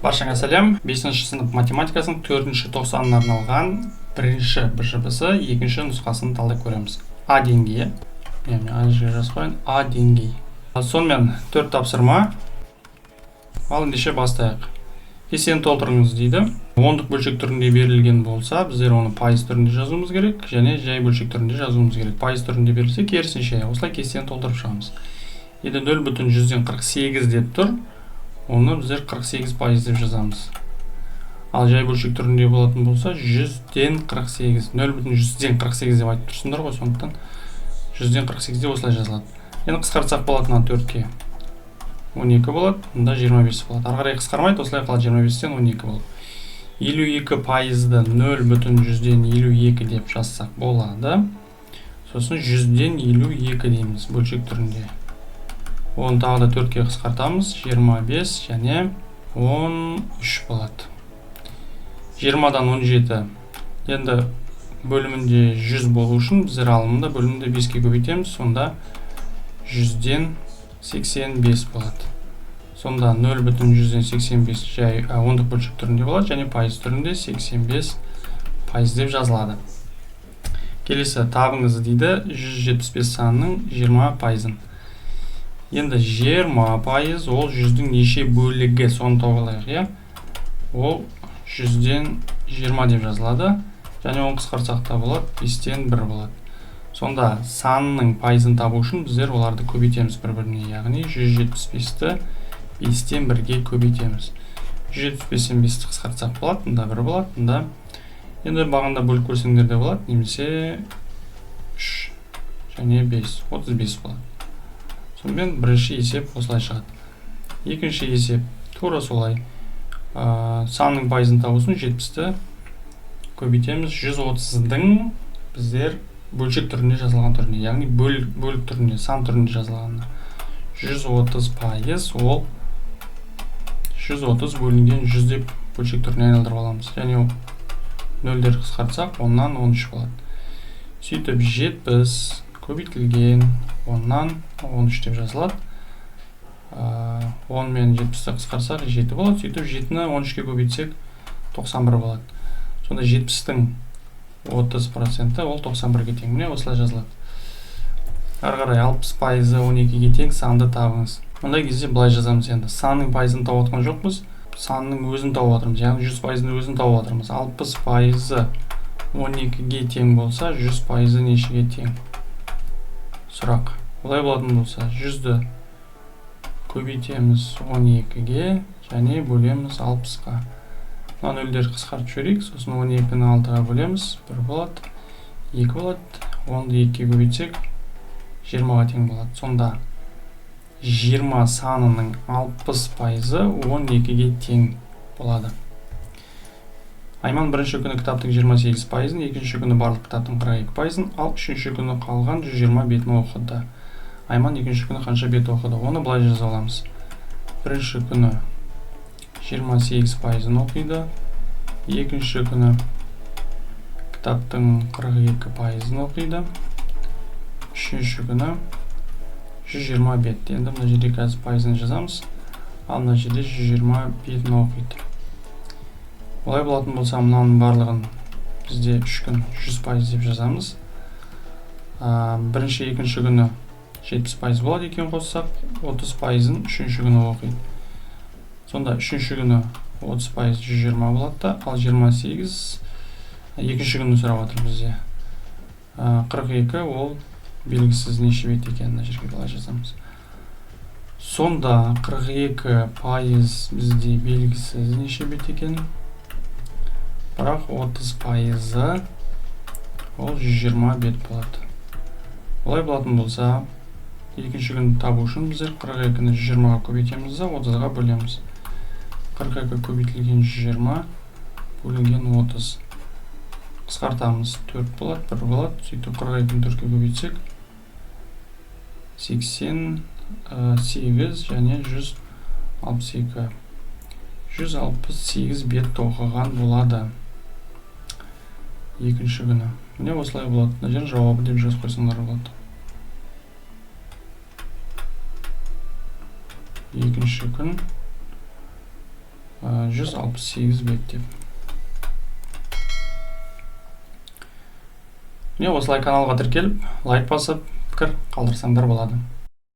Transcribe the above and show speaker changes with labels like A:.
A: Баршаңа сәлем. 5 сынып математикасының 4-ші тоқсанына арналған бірінші БЖБ-сы екінші нұсқасын талдап көреміз. А деңгейі. Мен ана жерге жазып қояйын. А деңгей. Сонымен 4 тапсырма. Ал ендеше бастайық. Кестені толтырыңыз дейді. Ондық бөлшек түрінде берілген болса, біздер оны пайыз түрінде жазуымыз керек және жай бөлшек түрінде жазуымыз керек. Пайыз түрінде берілсе, керісінше, осылай кестені толтырып шығамыз. Енді 0,48 деп тұр. Оны біздер 48% деп жазамыз. Ал жай бөлшек түрінде болатын болса, 100-ден 48, 0,48 деп айтып тұрсыңдар ғой, сондықтан 100-ден 48 деп осылай жазылады. Енді қысқартсақ болады, мына 4-ке 12 болады, мында 25 болады. Ары қарай қысқармайды, осылай қалады, 25-тен 12 болады. 52%-ды 0,52 деп жазсақ болады. Сосын 100-ден 52 дейміз бөлшек түрінде. Оны тағы да 4-ке қысқартамыз, 25 және 13 болады. 20-дан 17. Енді бөлімінде 100 болу үшін біздер алымында бөлімінде 5-ке көбейтеміз, сонда 100-ден 85 болады. Сонда 0,85 жай, ондық бөлшек түрінде болады және пайыз түрінде 85% деп жазылады. Келесі табыңыз дейді 175 санының 20%-ын. Енді 20% ол 100-дің неше бөлігі, соны тауып алайық, иә? Ол 100-ден 20 деп жазылады және оны қысқартсақ та болады, 5-тен 1 болады. Сонда санның пайызын табу үшін біздер оларды көбейтеміз бір-біріне, яғни 175-ті 5-тен 1-ге көбейтеміз. 175-тен 5-ті қысқартсақ болады, мында 1 болады, мында енді бағанда бөліп көрсеңдер де болады, немесе 3 және 5, 35 болады. Сонымен бірінші есеп осылай шығады. Екінші есеп тура солай. Санның пайызын табу үшін 70-ті көбейтеміз 130-дың біздер бөлшек түрінде жазылған түріне, яғни бөлік түрінде, сан түрінде жазылғанына. 130% ол 130 бөлінген 100 деп бөлшек түріне айналдырып аламыз. Және нөлдер қысқартсақ, оннан 13 болады. Сөйтіп 70 көбейтілген оннан 13 деп жазылады. 10 мен 70-ті қысқартсақ 7 болады. Сөйтіп 7-ні 13-ке көбейтсек 91 болады. Сонда 70-тің 30% ол 91-ге тең. Міне осылай жазылады. Ары қарай 60% 12-ге тең санды табыңыз. Мұндай кезде былай жазамыз енді. Санның пайызын тауып жатқан жоқпыз, санның өзін тауып жатырмыз. Яғни 100%-ның өзін тауып жатырмыз. 60% 12-ге тең болса, 100% нешеге тең? Сұрақ. Олай болатын болса, 100-ді көбейтеміз 12-ге және бөлеміз 60-қа. Мына нөлдерді қысқартып жіберейік, сосын 12-ні 6-ға бөлеміз, 1 болады, 2 болады, 10-ды 2-ге көбейтсек 20-ға тең болады. Сонда 20 санының 60% 12-ге тең болады. Айман бірінші күні кітаптың 28%-ын, екінші күні барлық кітаптың 42%-ын, ал үшінші күні қалған 120 бетін оқыды. Айман екінші күні қанша бет оқыды? Оны былай жаза аламыз. Бірінші күні 28%-ын оқиды, екінші күні кітаптың 42%-ын оқиды, үшінші күні 120 бет. Енді мына жерде қазір пайызын жазамыз, ал мына жерде 120 бетін оқиды. Олай болатын болса, мынаның барлығын бізде 3 күн 100% деп жазамыз. Бірінші, екінші күні 70% болады екен қоссақ, 30%-ын үшінші күні оқиды. Сонда үшінші күні 30% 120 болады да, ал 28 екінші күні сұрап жатыр бізде. 42 ол белгісіз неше бет екенін мына жерге былай жазамыз. Сонда 42% бізде белгісіз неше бет екен, бірақ 30% ол 120 бет болады. Олай болатын болса, екінші күні табу үшін біздер 42-ні 120-ға көбейтеміз да 30-ға бөлеміз. 42 көбейтілген 120 бөлінген 30. Қысқартамыз, 4 болады, 1 болады. Сөйтіп 42-ні 4-ке көбейтсек 88 және 162. 168 бет оқыған болады екінші күні. Міне осылай болады. Мына жерде жауабы деп жазып қойсаңдар болады. Екінші күн 168 бет деп. Міне, осылай каналға тіркеліп, лайк басып, пікір қалдырсаңдар болады.